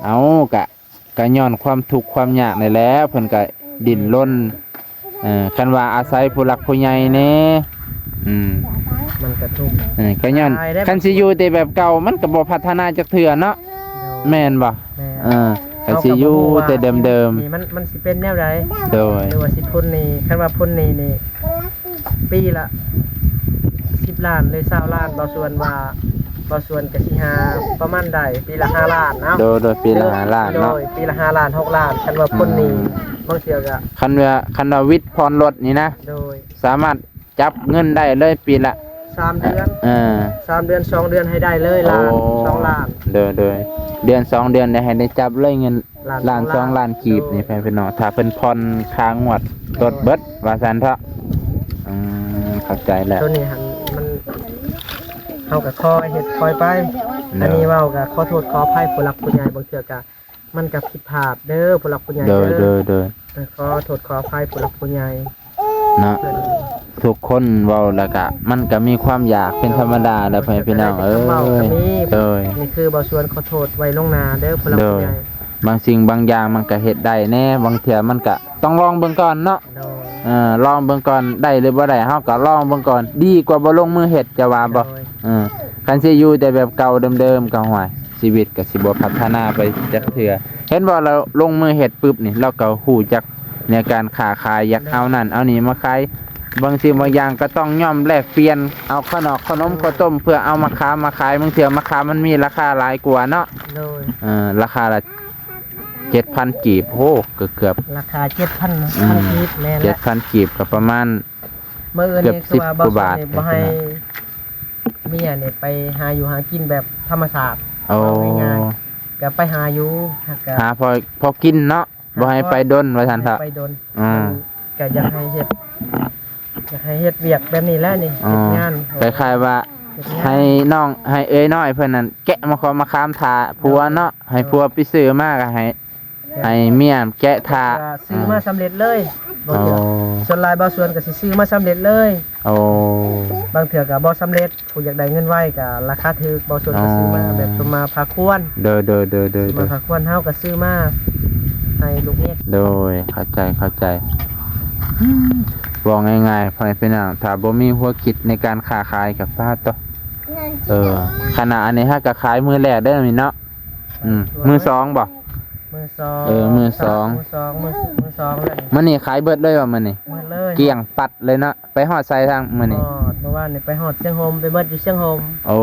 ໂດຍ ເອົ້າ ກະ ກະຍ້ອນຄວາມທຸກຄວາມຍາກນີ້ແຫຼະ ເພິ່ນກະດີ້ນລົນ ເອີ ຄັນວ່າອາໄສຜູ້ຫຼັກຜູ້ໃຫຍ່ແດ່ ອືມ ມັນກະທຸກ ເອີ ກະຍ້ອນ ຫຼາຍເດ້ ຄັນຊິຢູ່ແຕ່ແບບເກົ່າ ມັນກະບໍ່ພັດທະນາຈັກເທື່ອເນາະ ໂດຍ ແມ່ນບໍ່? ແມ່ນ ເອີ ຄັນຊິຢູ່ແຕ່ເດີມໆ ເຮົາກໍບໍ່ຮູ້ວ່າຊີວິດນີ້ມັນ ມັນຊິເປັນແນວໃດ ໂດຍ ຫຼືວ່າຊິພົ້ນໜີ້ ຄັນວ່າພົ້ນໜີ້ນີ້ ປີລະສິບລ້ານ ຫຼື ຊາວລ້ານ ບ່າວສວນວ່າ ບ່າວສວນກະຊິຫາປະມານໄດ້ ປີລະຫ້າລ້ານເນາະ ໂດຍ ໂດຍ ປີລະຫ້າລ້ານເນາະ ໂດຍ ປີລະຫ້າລ້ານ ຫົກລ້ານ ຄັນວ່າພົ້ນໜີ້ ອືມ ບາງເທື່ອກະ ຄັນວ່າ ຄັນວ່າວິດຜ່ອນລົດນີ້ນະ ໂດຍ ສາມາດຈັບເງິນໄດ້ເລີຍປີລະ ສາມເດືອນ ເອີ ສາມເດືອນ ສອງເດືອນໃຫ້ໄດ້ເລີຍ ໂອ້ ລ້ານ ສອງລ້ານ ໂດຍ ໂດຍ ເດືອນສອງເດືອນໄດ້ ໃຫ້ໄດ້ຈັບເລີຍເງິນ ລ້ານ ລ້ານ ສອງລ້ານ ສອງລ້ານກີບນີ້ ໂດຍ ພີ່ນ້ອງ ຖ້າເພິ່ນຜ່ອນຄ່າງວດລົດເບິດ ໂດຍ ວ່າຊັ້ນເຖາະ ອືມ ເຂົ້າໃຈແລ້ວ ໂຕນີ້ຫັ້ນມັນ ເຮົາກໍຄ່ອຍເຮັດຄ່ອຍໄປ ໂດຍ ອັນນີ້ເວົ້າກໍຂໍໂທດຂໍອະໄພຜູ້ຫຼັກຜູ້ໃຫຍ່ ບາງເທື່ອກໍ ມັນກໍຜິດພາດເດີຜູ້ຫຼັກຜູ້ໃຫຍ່ ໂດຍ ເດີ ໂດຍ ໂດຍ ເອີ ຂໍໂທດຂໍອະໄພຜູ້ຫຼັກຜູ້ໃຫຍ່ ເນາະ ເພິ່ນ ທຸກຄົນເວົ້າແລ້ວກະ ມັນກະມີຄວາມຢາກເປັນທຳມະດາແຫຼະ ໂດຍ ພໍ່ແມ່ພີ່ນ້ອງເອີຍ ໂດຍ ນີ້ຄືບ່າວສວນຂໍໂທດໄວ້ລ່ວງໜ້າເດີຜູ້ຫຼັກ ໂດຍ ຜູ້ໃຫຍ່ ບາງສິ່ງບາງຢ່າງມັນກະເຮັດໄດ້ແດ່ ບາງເທື່ອມັນກະຕ້ອງລອງເບິ່ງກ່ອນເນາະ ໂດຍ ເອີ ລອງເບິ່ງກ່ອນ ໄດ້ຫຼືບໍ່ໄດ້ ເຮົາກະລອງເບິ່ງກ່ອນ ດີກວ່າບໍ່ລົງມືເຮັດ ເຈົ້າວ່າບໍ່? ໂດຍ ເອີ ຄັນຊິຢູ່ແຕ່ແບບເກົ່າເດີມໆ ກໍ ໂອ້ຍ ຊີວິດກໍຊິບໍ່ພັດທະນາໄປຈັກເທື່ອ ເຫັນບໍ່? ລາວລົງມືເຮັດປຶບນີ້ ລາວກໍຮູ້ຈັກໃນການຄ້າຂາຍ ຢາກເອົານັ້ນເອົານີ້ມາຂາຍ ບາງສິ່ງບາງຢ່າງກໍຕ້ອງຍອມແລກປ່ຽນ ເອົາເຂົ້າໜອກເຂົ້າໜົມ ໂດຍ ເຂົ້າຕົ້ມ ເພື່ອເອົາມາຂາມມາຂາຍ ບາງເທື່ອມາຂາມມັນມີລາຄາຫຼາຍກວ່າເນາະ ໂດຍ ເອີ ລາຄາລະເຈັດພັນກີບ ໂອ້ ເກືອບໆ ລາຄາເຈັດພັນ ອືມ ພັນກີບ ແມ່ນແຫຼະ ເຈັດພັນກີບ ກໍປະມານ ມື້ອື່ນນີ້ຄືວ່າ ເກືອບສິບກວ່າບາດ ບໍ່ໃຫ້ເມຍນີ້ໄປຫາຢູ່ຫາກິນແບບທຳມະຊາດ ໂອ້ ເວົ້າງ່າຍໆ ກໍໄປຫາຢູ່ ຫາກໍຫາພໍ ພໍກິນເນາະ ບໍ່ໃຫ້ໄປດົນວ່າຊັ້ນເຖາະ ໄປດົນ ອືມ ກໍຢາກໃຫ້ເຮັດ ຢາກໃຫ້ເຮັດວຽກແບບນີ້ແຫຼະນີ້ ອໍ ເຮັດງານ ຄ້າຍໆວ່າ ເຮັດງານ ໃຫ້ນ້ອງ ໃຫ້ເອື້ອຍນ້ອຍເພິ່ນນັ້ນ ແກະມາຂອມມາຂາມຖ້າຜົວເນາະ ໂດຍ ໃຫ້ຜົວໄປຊື້ມາກໍໃຫ້ ໃຫ້ເມຍແກະຖ້າ ແຕ່ວ່າຊື້ມາສຳເລັດເລີຍ ບາງເທື່ອ ໂອ້ ສ່ວນຫຼາຍບ່າວສວນກໍຊິຊື້ມາສຳເລັດເລີຍ ໂອ້ ບາງເທື່ອກໍບໍ່ສຳເລັດ ຜູ້ຢາກໄດ້ເງິນໄວກໍລາຄາຖືກ ບ່າວສວນກໍຊື້ມາ ອໍ ແບບສົມມາພາຄວນ ໂດຍ ໂດຍ ໂດຍ ໂດຍ ສົມມາພາຄວນ ເຮົາກໍຊື້ມາໃຫ້ລູກເມຍ ໂດຍ ເຂົ້າໃຈ ເຂົ້າໃຈ ເວົ້າງ່າຍໆ ພໍ່ແມ່ພີ່ນ້ອງ ຖ້າບໍ່ມີຫົວຄິດໃນການຄ້າຂາຍກໍປາດໂຕ ເອີ ຂະໜາດອັນນີ້ເຮົາກໍຂາຍມື້ແລກເດ້ນີ້ເນາະ ອືມ ມື້ສອງບໍ່? ມື້ສອງ ເອີ ມື້ສອງ ມື້ສອງ ມື້ ມື້ສອງແລ້ວນີ້ ມື້ນີ້ຂາຍເບິດເລີຍບໍ່ມື້ນີ້? ເບິດເລີຍ ກ້ຽງປັດເລີຍເນາະ ໄປຮອດໃສທາງມື້ນີ້? ຮອດ ເມື່ອວານນີ້ໄປຮອດຊຽງໂຮມ ໄປເບິດຢູ່ຊຽງໂຮມ ໂອ້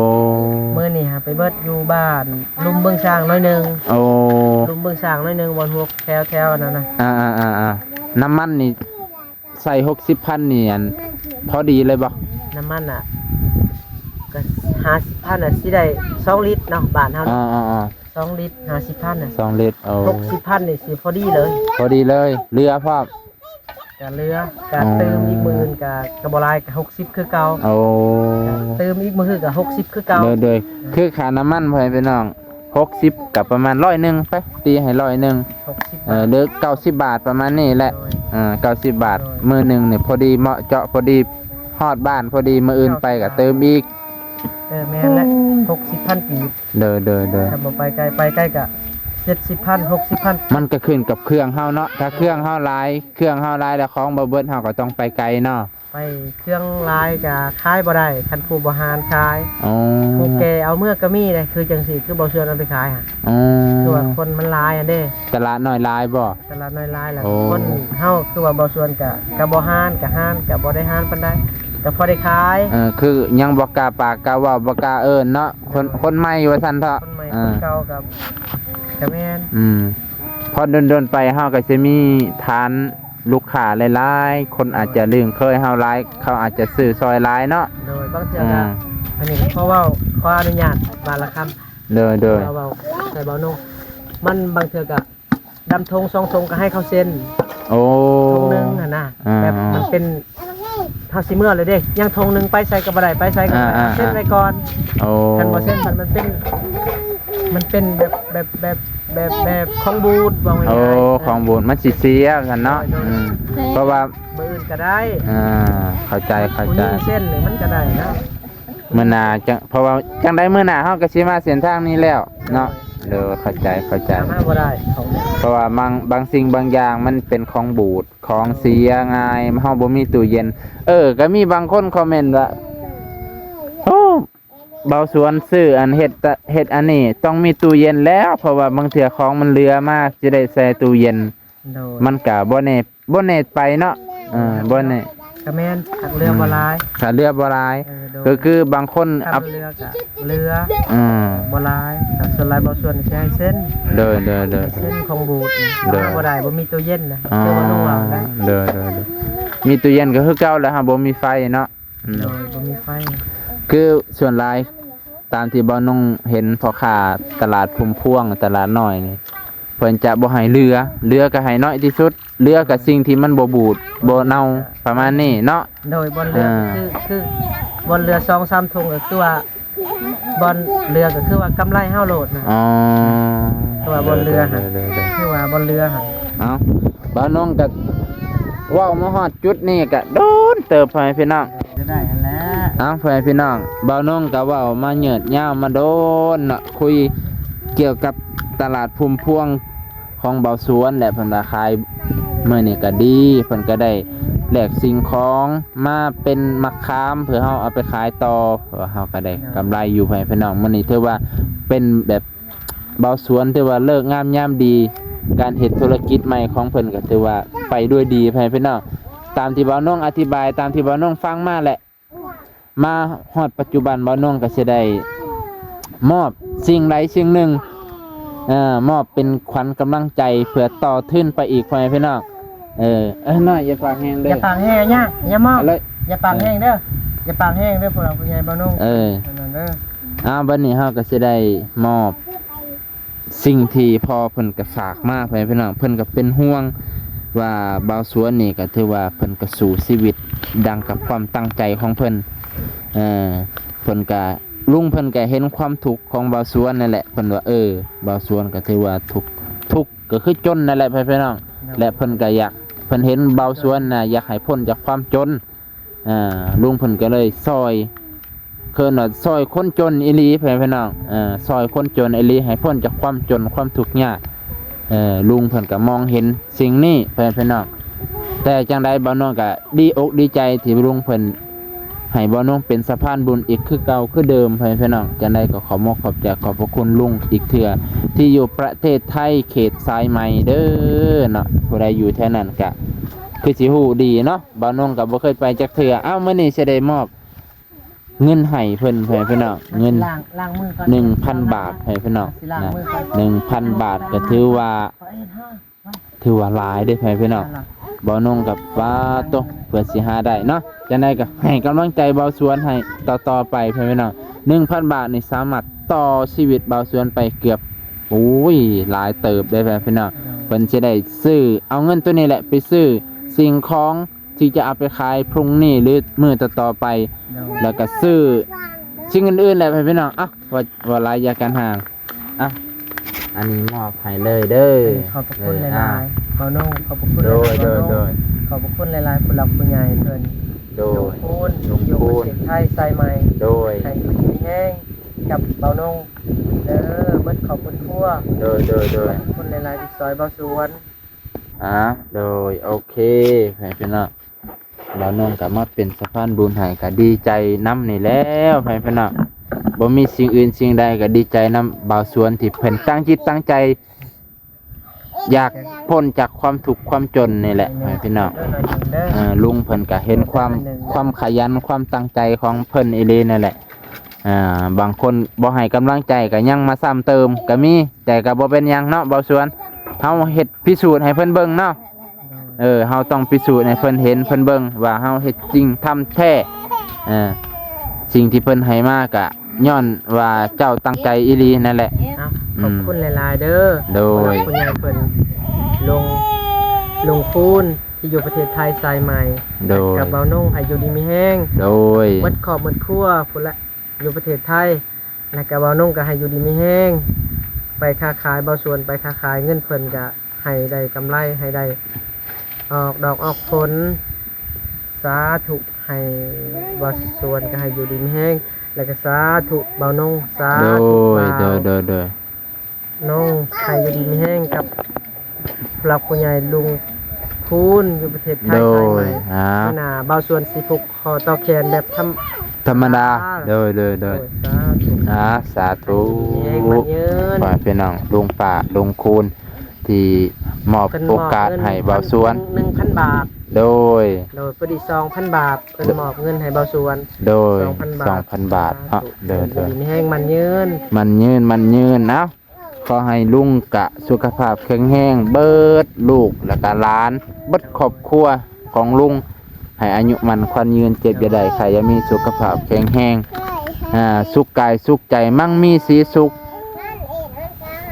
ມື້ນີ້ຫາໄປເບິດຢູ່ບ້ານລຸ່ມເບິ່ງຊ້າງໜ້ອຍໜຶ່ງ ໂອ້ ລຸ່ມເບິ່ງຊ້າງໜ້ອຍໜຶ່ງ ບ່ອນຫົວແຖວ ແຖວອັນນັ້ນນະ ອ່າໆໆໆ ນ້ຳມັນນີ້ ໃສ່ຫົກສິບພັນນີ້ ອັນ ພໍດີເລີຍບໍ່? ນ້ຳມັນນະ ກໍຫ້າສິບພັນນະ ຊິໄດ້ສອງລິດເນາະ ບ້ານເຮົາ ອໍ ສອງລິດຫ້າສິບພັນນະ ສອງລິດ ໂອ້ ຫົກສິບພັນນີ້ຊິພໍດີເລີຍ ພໍດີເລີຍ ເຫຼືອພ້ອມ ກະເຫຼືອ ກະ ອໍ ຕື່ມອີກ ມື້ອື່ນກະ ກະບໍ່ຫຼາຍ ກະຫົກສິບຄືເກົ່າ ໂອ້ ກະຕື່ມອີກ ມື້ອື່ນກະຫົກສິບຄືເກົ່າ ໂດຍ ໂດຍ ອືມ ຄືຄ່ານ້ຳມັນ ພໍ່ແມ່ພີ່ນ້ອງ ຫົກສິບ ກະປະມານຮ້ອຍໜຶ່ງ ໄປ ຕີໃຫ້ຮ້ອຍໜຶ່ງ ຫົກສິບ ເອີ ບາດ ຫຼື ເກົ້າສິບບາດ ປະມານນີ້ແຫຼະ ໂດຍ ເອີ ເກົ້າສິບບາດ ໂດຍ ມື້ໜຶ່ງນີ້ພໍດີເໝາະເຈາະ ພໍດີຮອດບ້ານ ພໍດີມື້ອື່ນໄປກະຕື່ມອີກ ເອີ ແມ່ນແຫຼະ ຫົກສິບພັນກີບ ໂດຍ ໂດຍ ໂດຍ ຖ້າບໍ່ໄປໄກ ໄປໄກກະເຈັດສິບພັນ ຫົກສິບພັນ ມັນກະຂຶ້ນກັບເຄື່ອງເຮົາເນາະ ຖ້າເຄື່ອງເຮົາຫຼາຍ ເຄື່ອງເຮົາຫຼາຍແລ້ວຂອງບໍ່ເບິດ ເຮົາກະຕ້ອງໄປໄກເນາະ ໄປເຄື່ອງຫຼາຍກະຂາຍບໍ່ໄດ້ ຄັນຜູ້ບໍ່ຫານຂາຍ ອໍ ຜູ້ແກ່ເອົາເມືອກະມີເດ້ ຄືຈັ່ງຊີ້ ຄືບໍ່ຊວນເອົາໄປຂາຍຫັ້ນ ອໍ ຄືວ່າຄົນມັນຫຼາຍຫັ້ນເດ້ ຕະຫຼາດນ້ອຍຫຼາຍບໍ່? ຕະຫຼາດນ້ອຍຫຼາຍແລ້ວ ໂອ້ ຄົນເຮົາຄືວ່າບໍ່ຊວນກະ ກະບໍ່ຫານ ກະຫານ ກະບໍ່ໄດ້ຫານປານໃດ ກະພໍໄດ້ຂາຍ ເອີ ຄືຍັງບໍ່ກ້າປາກກ້າເວົ້າ ບໍ່ກ້າເອີ້ນເນາະ ຄົນ ໂດຍ ຄົນໃໝ່ວ່າຊັ້ນເຖາະ ຄົນໃໝ່ ເອີ ຄົນເກົ່າກະ ກະແມ່ນ ອືມ ພໍດົນໆໄປເຮົາກະຊິມີຖານລູກຄ້າຫຼາຍໆ ຄົນອາດຈະລຶ້ງເຄີຍເຮົາຫຼາຍ ເຂົາອາດຈະຊື້ຊ່ອຍຫຼາຍເນາະ ໂດຍ ບາງເທື່ອກະ ອືມ ອັນນີ້ຂໍເວົ້າ ຂໍອະນຸຍາດບາດລະຄຳ ໂດຍ ໂດຍ ເວົ້າ ເວົ້າໃສ່ເບົານົງ ມັນບາງເທື່ອກະ ດຳຖົງສອງຖົງກະໃຫ້ເຂົາເຊັນ ໂອ້ ຖົງໜຶ່ງຫັ້ນນະ ອ່າ ແບບມັນເປັນ ເຮົາຊິເມືອແລ້ວເດ້ ຍັງຖົງໜຶ່ງໄປໃສກະບໍ່ໄດ້ ໄປໃສກະບໍ່ໄດ້ ອ່າໆໆ ເຊັນໄວ້ກ່ອນ ໂອ້ ຄັນບໍ່ເຊັນມັນ ມັນເປັນ ມັນເປັນແບບ ແບບ ແບບ ແບບ ແບບຂອງບູດ ເວົ້າງ່າຍໆ ໂອ້ ເອີ ຂອງບູດມັນຊິເສຍຊັ້ນເນາະ ໂດຍ ອືມ ເພາະວ່າມື້ອື່ນກະໄດ້ ອ່າ ເຂົ້າໃຈ ເຂົ້າໃຈ ຜູ້ຍິງເຊັນນີ້ມັນກະໄດ້ເນາະ ມື້ໜ້າຈັ່ງ ເພາະວ່າຈັ່ງໃດມື້ໜ້າເຮົາກະຊິມາເສັ້ນທາງນີ້ແລ້ວເນາະ ໂດຍ ເຂົ້າໃຈ ເຂົ້າໃຈ ມາບໍ່ໄດ້ ເພາະວ່າບາງ ບາງສິ່ງບາງຢ່າງມັນເປັນຂອງບູດ ຂອງເສຍງ່າຍ ເຮົາບໍ່ມີຕູ້ເຢັນ ເອີ ກະມີບາງຄົນຄອມເມັນວ່າ ໂອ້ ເບົາສວນຊື້ອັນເຮັດ ເຮັດອັນນີ້ຕ້ອງມີຕູ້ເຢັນແລ້ວ ເພາະວ່າບາງເທື່ອຂອງມັນເຫຼືອມາ ຊິໄດ້ໃສ່ຕູ້ເຢັນ ໂດຍ ມັນກະບໍ່ແນ່ ບໍ່ແນ່ໄປເນາະ ເອີ ບໍ່ແນ່ ກະແມ່ນ ຫາກເຫຼືອບໍ່ຫຼາຍ ອືມ ຫາກເຫຼືອບໍ່ຫຼາຍ ເອີ ໂດຍ ກະຄືບາງຄົນ ຖ້າມັນເຫຼືອກະເຫຼືອ ອືມ ບໍ່ຫຼາຍ ກະສ່ວນຫຼາຍເບົາສວນຊິໃຫ້ເຊັນ ໂດຍ ໂດຍ ໂດຍ ເຊັນຂອງບູດ ໂດຍ ບໍ່ໄດ້ ບໍ່ມີຕູ້ເຢັນນະ ອໍ ຄືວ່າລຸງວ່ານະ ໂດຍ ໂດຍ ໂດຍ ມີຕູ້ເຢັນກະຄືເກົ່າແຫຼະ ເຮົາບໍ່ມີໄຟເນາະ ອືມ ໂດຍ ບໍ່ມີໄຟ ຄືສ່ວນຫຼາຍຕາມທີ່ເບົານົງເຫັນພໍ່ຄ້າຕະຫຼາດພຸມພວງ ຕະຫຼາດນ້ອຍນີ້ ເພິ່ນຈະບໍ່ໃຫ້ເຫຼືອ ເຫຼືອກະໃຫ້ໜ້ອຍທີ່ສຸດ ເຫຼືອກະສິ່ງທີ່ມັນບໍ່ບູດ ບໍ່ເນົ່າ ປະມານນີ້ເນາະ ໂດຍ ບ່ອນເຫຼືອ ອ່າ ຄື ຄືບ່ອນເຫຼືອສອງສາມຖົງ ກະຄືວ່າ ບ່ອນເຫຼືອກະຄືວ່າກຳໄລເຮົາໂລດນະ ອໍ ຄືວ່າບ່ອນເຫຼືອຫັ້ນ ໂດຍ ໂດຍ ໂດຍ ຄືວ່າບ່ອນເຫຼືອຫັ້ນ ເອົ້າ ບ່າວນົງກະເວົ້າມາຮອດຈຸດນີ້ກະດົນເຕີບ ພໍ່ແມ່ພີ່ນ້ອງ ຈະໄດ້ຫັ້ນແຫຼະ ເອົ້າ ພໍ່ແມ່ພີ່ນ້ອງ ບ່າວນົງກະເວົ້າມາຍືດຍາວມາດົນເນາະ ຄຸຍກ່ຽວກັບຕະຫຼາດພຸມພວງ ຂອງບ່າວສວນແຫຼະ ເພິ່ນວ່າຂາຍມື້ນີ້ກະດີ ເພິ່ນກະໄດ້ແລກສິ່ງຂອງມາເປັນໝາກຂາມ ເພື່ອເຮົາເອົາໄປຂາຍຕໍ່ ເພາະວ່າເຮົາກະໄດ້ກຳໄລຢູ່ ພໍ່ແມ່ພີ່ນ້ອງ ມື້ນີ້ຖືວ່າເປັນແບບ ບ່າວສວນຖືວ່າເລີກງາມຍາມດີ ການເຮັດທຸລະກິດໃໝ່ຂອງເພິ່ນກະຖືວ່າໄປດ້ວຍດີ ພໍ່ແມ່ພີ່ນ້ອງ ຕາມທີ່ບ່າວນົງອະທິບາຍ ຕາມທີ່ບ່າວນົງຟັງມາແຫຼະ ມາຮອດປັດຈຸບັນ ບ່າວນົງກະຊິໄດ້ມອບສິ່ງໃດສິ່ງໜຶ່ງ ເອີ ມອບເປັນຂວັນກຳລັງໃຈເພື່ອຕໍ່ທຶນໄປອີກ ພໍ່ແມ່ພີ່ນ້ອງ ເອີ ເອີ ນ້ອຍ ຢ່າປາກແຮງເດີ ຢ່າປາກແຮງ ຢ່າ ຢ່າມອບ ເອົາເລີຍ ຢ່າປາກແຮງເດີ ເອີ ຢ່າປາກແຮງເດີ ຜູ້ຫຼັກຜູ້ໃຫຍ່ ບ່າວນົງ ເອີ ອັນນັ້ນເດີ ອ້າວ ບັດນີ້ເຮົາກະຊິໄດ້ມອບ ສິ່ງທີ່ພໍ່ເພິ່ນກະຝາກມາ ພໍ່ແມ່ພີ່ນ້ອງ ເພິ່ນກະເປັນຫ່ວງວ່າບ່າວສວນນີ້ກະຖືວ່າເພິ່ນກະສູ້ຊີວິດດັ່ງກັບຄວາມຕັ້ງໃຈຂອງເພິ່ນ ເອີ ເພິ່ນກະ ລຸງເພິ່ນກະເຫັນຄວາມທຸກຂອງບ່າວສວນນັ້ນແຫຼະ ເພິ່ນວ່າ ເອີ ບ່າວສວນກະຖືວ່າທຸກ ທຸກກະຄືຈົນນັ້ນແຫຼະ ພໍ່ແມ່ພີ່ນ້ອງ ແລະ ເພິ່ນກະຢາກ ເພິ່ນເຫັນບ່າວສວນນະ ຢາກໃຫ້ພົ້ນຈາກຄວາມຈົນ ອ່າ ລຸງເພິ່ນກະເລີຍຊ່ອຍ ເອີ້ນວ່າຊ່ອຍຄົນຈົນອີ່ຫຼີ ພໍ່ແມ່ພີ່ນ້ອງ ເອີ ຊ່ອຍຄົນຈົນອີ່ຫຼີ ໃຫ້ພົ້ນຈາກຄວາມຈົນຄວາມທຸກຍາກ ເອີ ລຸງເພິ່ນກະມອງເຫັນສິ່ງນີ້ ພໍ່ແມ່ພີ່ນ້ອງ ແຕ່ຈັ່ງໃດບ່າວນົງກະດີອົກດີໃຈທີ່ລຸງເພິ່ນໃຫ້ບ່າວນົງເປັນສະພານບຸນອີກຄືເກົ່າຄືເດີມ ພໍ່ແມ່ພີ່ນ້ອງ ຈັ່ງໃດກະຂອບມຸກຂອບໃຈຂອບພະຄຸນລຸງອີກເທື່ອ ທີ່ຢູ່ປະເທດໄທເຂດສາຍໃໝ່ເດີເນາະ ຜູ້ໃດຢູ່ແຖວນັ້ນກະຄືຊິຮູ້ດີເນາະ ບ່າວນົງກະບໍ່ເຄີຍໄປຈັກເທື່ອ ເອົ້າ ມື້ນີ້ຊິໄດ້ມອບ ເງິນໃຫ້ເພິ່ນ ພໍ່ແມ່ພີ່ນ້ອງ ເງິນ ລ້າງ ລ້າງມືກ່ອນ ໜຶ່ງພັນບາດ ພໍ່ແມ່ພີ່ນ້ອງ ຊິລ້າງ ນະ ມືກ່ອນ ໜຶ່ງພັນບາດ ກະຖືວ່າ ຖືວ່າຫຼາຍເດ້ ພໍ່ແມ່ພີ່ນ້ອງ ບ່າວນົງກະປາໂຕ ເພື່ອຊິຫາໄດ້ເນາະ ຈັ່ງໃດກະໃຫ້ກຳລັງໃຈບ່າວສວນໃຫ້ຕໍ່ໆໄປ ພໍ່ແມ່ພີ່ນ້ອງ ໜຶ່ງພັນບາດນີ້ສາມາດຕໍ່ຊີວິດບ່າວສວນໄປເກືອບ ໂອ້ຍ ຫຼາຍເຕີບເດ້ພີ່ນ້ອງ. ໂດຍ ເພິ່ນຊິໄດ້ຊື້ ເອົາເງິນໂຕນີ້ແຫຼະໄປຊື້ສິ່ງຂອງທີ່ຈະເອົາໄປຂາຍພລຸ່ງນີ້ ຫຼື ມື້ຕໍ່ໆໄປ. ໂດຍ ແລ້ວກໍຊື້ສິ່ງອື່ນໆແຫຼະພີ່ນ້ອງ. ເອົ້າ ເວົ້າ ເວົ້າຫຼາຍຢ່າກັນຫ່າງ. ເອົ້າ ອັນນີ້ມອບໃຫ້ເລີຍເດີ. ອັນນີ້ຂອບພະຄຸນຫຼາຍໆ ເອີ ອ່າ ບ່າວນົງ ຂອບພະຄຸນ. ໂດຍ ໂດຍ ໂດຍ ຂອບພະຄຸນຫຼາຍໆ ຜູ້ຫຼັກຜູ້ໃຫຍ່ເພິ່ນ. ໂດຍ ລຸງຄູນ ລຸງຄູນ ຢູ່ປະເທດໄທ ສາຍໃໝ່. ໂດຍ ໃຫ້ຢູ່ດີມີແຮງກັບບ່າວນົງເດີ ເບິດຄອບເບິດຄົວ. ໂດຍ ໂດຍ ໂດຍ ຂອບພະຄຸນຫຼາຍໆ ທີ່ຊ່ອຍບ່າວສວນ. ອ່າ ໂດຍ ໂອເຄ ໃຫ້ພີ່ນ້ອງ ບ່າວນົງກໍມາເປັນສະພານບຸນໃຫ້ ກໍດີໃຈນຳນີ້ແຫຼະ ໃຫ້ພີ່ນ້ອງ. ບໍ່ມີສິ່ງອື່ນສິ່ງໃດ ກໍດີໃຈນຳບ່າວສວນ ທີ່ເພິ່ນຕັ້ງຈິດຕັ້ງໃຈ ຢາກພົ້ນຈາກຄວາມທຸກຄວາມຈົນນີ້ແຫຼະ ໃຫ້ພີ່ນ້ອງ. ເອີ ລຸງເພິ່ນກໍເຫັນຄວາມ ຄວາມຂະຫຍັນ ຄວາມຕັ້ງໃຈຂອງເພິ່ນອີ່ຫຼີນັ້ນແຫຼະ. ອ່າ ບາງຄົນບໍ່ໃຫ້ກຳລັງໃຈກໍຍັງມາຊ້ຳເຕີມກໍມີ ແຕ່ກໍບໍ່ເປັນຫຍັງເນາະ ບ່າວສວນ. ເຮົາເຮັດ ພິສູດໃຫ້ເພິ່ນເບິ່ງເນາະ. ເອີ ເຮົາຕ້ອງພິສູດໃຫ້ເພິ່ນເຫັນເພິ່ນເບິ່ງວ່າເຮົາເຮັດຈິງທຳແທ້. ເອີ ສິ່ງທີ່ເພິ່ນໃຫ້ມາກະຍ້ອນວ່າເຈົ້າຕັ້ງໃຈອີ່ຫຼີນັ້ນແຫຼະ. ເອົ້າ ອືມ ຂອບຄຸນຫຼາຍໆເດີ. ໂດຍ ຜູ້ຫຼັກຜູ້ໃຫຍ່ເພິ່ນ ລຸງ ລຸງຄູນ ທີ່ຢູ່ປະເທດໄທສາຍໃໝ່. ໂດຍ ກັບບ່າວນົງ ໃຫ້ຢູ່ດີມີແຮງ. ໂດຍ ເບິດຄອບເບິດຄົວພຸ້ນແຫຼະ ຢູ່ປະເທດໄທ. ແລ້ວກໍບ່າວນົງກໍໃຫ້ຢູ່ດີມີແຮງ ໄປຄ້າຂາຍ ບ່າວສວນໄປຄ້າຂາຍ ເງິນເພິ່ນກໍໃຫ້ໄດ້ກຳໄລ ໃຫ້ໄດ້ອອກດອກອອກຜົນ. ສາທຸ ໃຫ້ບ່າວສວນກໍໃຫ້ຢູ່ດີມີແຮງ ແລ້ວກໍສາທຸ ບ່າວນົງ. ສາທຸ. ໂດຍ ໂດຍ ໂດຍ ໂດຍ ນ້ອງໃຫ້ຢູ່ດີມີແຮງກັບຜູ້ຫຼັກຜູ້ໃຫຍ່ລຸງຄູນຢູ່ປະເທດໄທ. ໂດຍ ສາຍໃໝ່ ອ່າ ມື້ໜ້າບ່າວສວນຊິຜູກ ຂໍຕໍ່ແຂນແບບທຳ ທຳມະດາ. ໂດຍ ໂດຍ ໂດຍ ໂດຍ ສາທຸ ອ່າ ສາທຸ. ໃຫ້ຢູ່ດີມີແຮງໝັ້ນຍືນ ຂໍໃຫ້ພີ່ນ້ອງລຸງປ້າລຸງຄູນທີ່ມອບໂອກາດໃຫ້ບ່າວສວນ ເພິ່ນມອບເງິນ ໜຶ່ງພັນບາດ. ໂດຍ ໂດຍ ພໍດີສອງພັນບາດ ເພິ່ນມອບເງິນໃຫ້ບ່າວສວນ. ໂດຍ ສອງພັນບາດ ສອງພັນບາດເນາະ. ສາທຸ ໂດຍ ໂດຍ ຢູ່ດີມີແຮງໝັ້ນຍືນ ໝັ້ນຍືນ ໝັ້ນຍືນ. ເອົ້າ ຂໍໃຫ້ລຸງກະສຸຂະພາບແຂງແຮງ ເບິດລູກແລ້ວກະຫຼານ ເບິດຄອບຄົວຂອງລຸງ ໃຫ້ອາຍຸໝັ້ນຂວັນຍືນ ເຈັບຢ່າໄດ້ ໄຂ້ຢ່າມີ ສຸຂະພາບແຂງແຮງ ອ່າ ສຸກກາຍສຸກໃຈ ມັ່ງມີສີສຸກ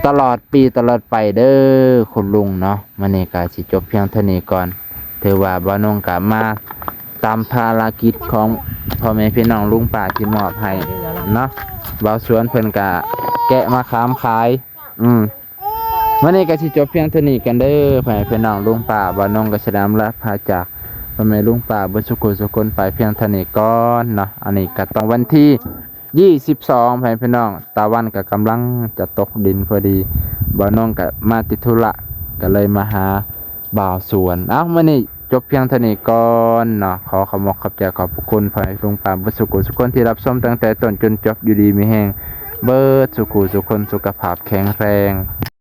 ຕະຫຼອດປີຕະຫຼອດໄປເດີຄຸນລຸງເນາະ. ມື້ນີ້ກະຊິຈົບພຽງເທົ່ານີ້ກ່ອນ. ຖືວ່າບ່າວນົງກະມາຕາມພາລະກິດຂອງພໍ່ແມ່ພີ່ນ້ອງລຸງປ້າທີ່ມອບໃຫ້ເນາະ. ບ່າວສວນເພິ່ນກະແກະມະຂາມຂາຍ. ອືມ ມື້ນີ້ກໍຊິຈົບພຽງເທົ່ານີ້ກ່ອນເດີ ພໍ່ແມ່ພີ່ນ້ອງລຸງປ້າ. ບ່າວນົງກໍຊິໄດ້ອຳລາພາຈາກພໍ່ແມ່ລຸງປ້າເບິດສູ່ຜູ້ສູ່ຄົນໄປພຽງເທົ່ານີ້ກ່ອນເນາະ. ອັນນີ້ກໍຕ້ອງວັນທີ ຊາວສອງ ພໍ່ແມ່ພີ່ນ້ອງ ຕາວັນກໍກຳລັງຈະຕົກດິນພໍດີ. ບ່າວນົງກໍມາຕິດທຸລະ ກໍເລີຍມາຫາບ່າວສວນ. ເອົ້າ ມື້ນີ້ຈົບພຽງເທົ່ານີ້ກ່ອນເນາະ. ຂໍຂອບອົກຂອບໃຈຂອບພະຄຸນພໍ່ແມ່ລຸງປ້າເບິດສູ່ຜູ້ສູ່ຄົນທີ່ຮັບຊົມຕັ້ງແຕ່ຕົ້ນຈົນຈົບ. ຢູ່ດີມີແຮງເບິດສູ່ຜູ້ສູ່ຄົນ ສຸຂະພາບແຂງແຮງ.